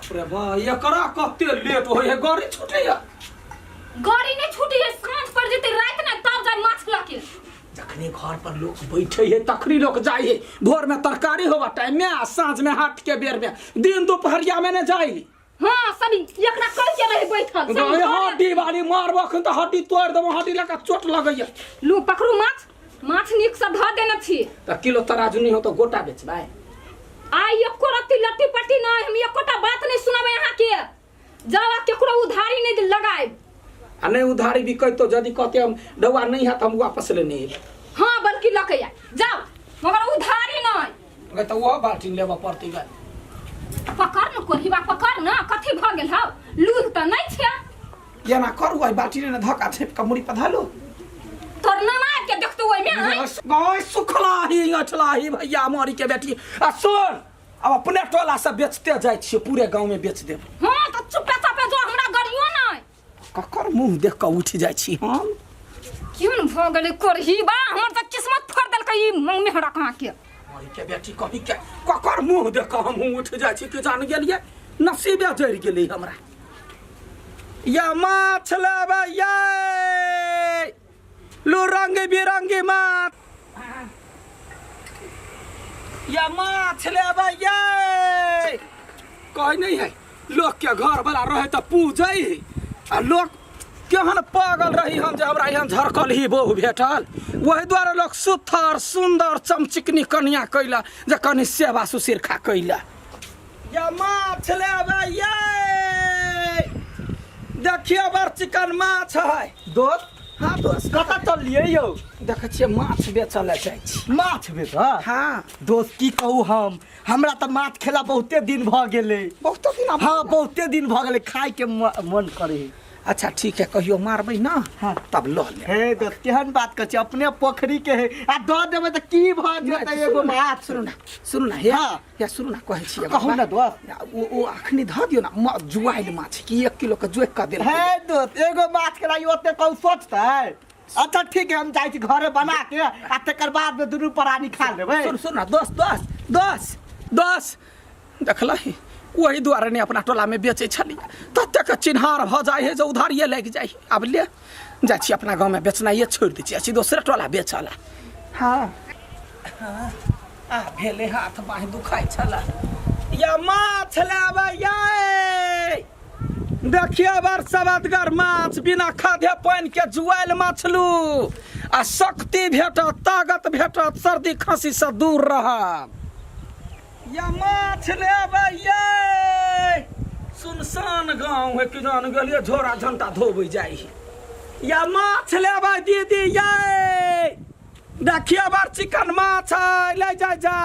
बाप रे बा, एकरा कते लेट होय है, गाड़ी छूटैया। गाड़ी नहीं छूटी है, साँझ पड़ जेतै राति ने तब जाय माछ लऽ के। जखने घर पर लोग बैठे है तखनी लोग जाय है। भोर में तरकारी होवा टाइम में आ साँझ में हाट के बेर में, दिन दोपहरिया में ने जाय। हाँ, सब एकरा कह के रही बैठल सब। गए हड्डी वाली मारबो अखन तऽ हड्डी तोड़ि देबो, हड्डी लगा चोट लगैया। लू पकड़ू माछ, माछ नीक से धऽ देने छी। तऽ किलो तराजू नहि हो तऽ गोटा बेचबै। आइ एको रत्ती लट्टी पट्टी नहि, हम एकोटा बात नहि सुनबै अहाँके। जाउ आ केकरो उधारी नहि लगायब। आ नहि उधारी बिकैतो, यदि कहते हम डौआ नहि हैत, हम वापस लेने एबै। हाँ, बल्कि लऽ के आयब, जाउ, मगर उधारी नहि। गै तऽ ओहो बाल्टीन लेबऽ पड़तै गै। पकड़ न कोढ़ीबा, पकड़ न, कथी भऽ गेल हौ? लूल तऽ नहि छै। एना करू, एहि बाल्टीन ने धक्का छेप कऽ मुड़ी पर धलू। तोर नाना आबि के देखतौ ओहिमे, आँय? गै सुखलाही अठलाही भैया मरी के बेटी, आ सुन, अब अपने टोला से बेचते जाइ छियै, पूरे गाँव में बेच देब। हाँ तऽ चुपे चापे जो, हमरा गरियो नहि। ककर मुँह देख कऽ उठि जाइ छी हम? क्यों न भऽ गेलै कोढ़ीबा, हमर तऽ किस्मत फोड़ देलकै ई मेहरा कहाँ के। मरी के बेटी कही के, ककर मुँह देख कऽ हमहूँ उठि जाइ छी कि जान गेलियै, नसीबे जरि गेलै हमरा। या माछ लेबै ये, लू रंग बिरंगी माछ, या माछ लेबै ये। कहै नहीं है लोग के घर वाला रहे तऽ पूजै है, आ लोग केहन पागल रही हम जे हमरा एहन झरकल ही बहु भेटल। ओहि दुआरे लोग सुथर सुन्दर चमचिकनी कनिया कैला जे कनि सेवा सुशिरखा कैला। या माछ लेबै ये, देखियो बड़ चिकन माछ है। दोस्त। हाँ दोस्त। कतऽ चललियै यौ? देखै छियै माछ बेचऽ लए जाइ छी। माछ बेचऽ? हाँ। दोस्त की कहू, हम हमरा तऽ माछ खेला बहुते दिन भऽ गेलै। बहुते दिन? हाँ, बहुते दिन भऽ गेलै, खायके मन करै है। अच्छा ठीक है, कहियो मारबै ना। हाँ। तब लऽ लेब। हे दोस्त, केहन बात करै छी, अपने पोखरी के है आ दऽ देबै तऽ की भऽ जेतै एगो माछ? सुनू ना, सुनू ना, हे। हाँ। या सुनू ना, कहै छी एगो कहू ना बात। दोस्त। ओ अखनी धऽ दियौ ना, जुआइल माछ कि 1 किलो के जोइक कऽ देल। हे दोस्त, एगो माछ के लाई ओते कहू सोचतै? अच्छा ठीक है, हम जाइ छी घरे बना के आ तकर बाद में दुनू प्राणी खा लेबै। सुन, सुन ना दोस्त, दोस्त, दोस्त, दोस्त, देखलही, ओही दुआरे ने अपना टोला में बेचै छलियै, ततेक चिन्हार भऽ जाइ है जे उधारिये लागि जाइ है। आब ले जाइ छी अपना गाँवमे बेचनाइए छोड़ि दै छी, दोसरे टोला बेचऽ ला। हाँ हाँ, आ भेलै, हाथ बाँहि दुखाइ छलै। या माछ लेबै ये, देखिए बड़ सवादगर माछ, बिना खादे पानि के जुआयल माछलू आ शक्ति भेटत, ताकत भेटत, सर्दी खांसी से दूर रहब। या माछ लेबै ये, सुनसान गाँव है कि जान गेलियै, झोरा झंटा धोबै जाइ है। या माछ लेबै दीदी ये, देखिए बड़ चिकन माछ है, ले जाय जा।